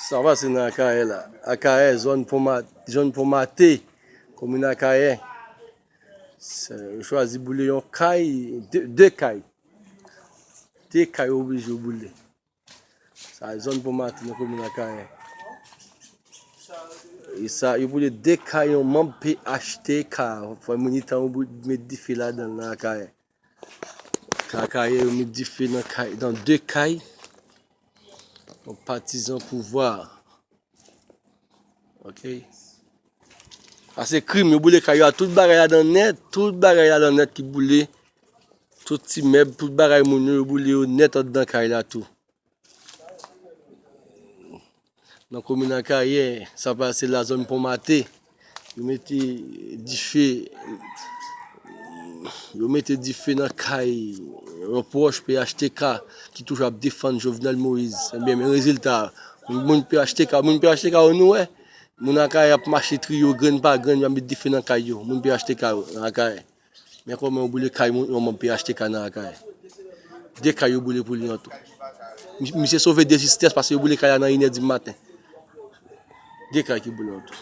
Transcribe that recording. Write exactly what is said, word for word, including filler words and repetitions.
Sa pase nan Akayè la. Akayè, zòn Pon Ma-, zòn Pon Mate, komin Akayè. Yo chwazi boule yon kay, de, de kay. De kay yo oblije boule. Sa zòn Pon Mate nan komin Akayè. E sa, yo boule de kay yon manm P H T K. Fè militan yo boule, met dife ladan l nan Akayè. Akayè, yo met dife nan kay, nan de kay. Yon patizan pouvwa. Ok. Sa se krim, yo boule kay yo a, tout bagay ladan nèt, tout bagay ladan nèt ki boule. Tout ti mèb, tout bagay moun yo, yo boule yo nèt anndan kay la tou. Nan komin Akayè, sa pase la zòn Pon Mate, yo mete dife, yo mete dife nan kay yon pwòch P H T K ki toujou ap defann Jovenel Moïse. Ebyen, men rezilta, moun P H T K, moun P H T K yo nou wè, moun Akayè ap mache triyo grenn pa grenn, y ap met dife nan kay yo, moun P H T K yo nan Akayè. Men kòman yo boule kay moun, yon manm P H T K nan Akayè. De kay yo boule pou li an tou. Mi-, misye sove de jistès paske yo boule kay la nan inè di maten. De kay ki boule an tou.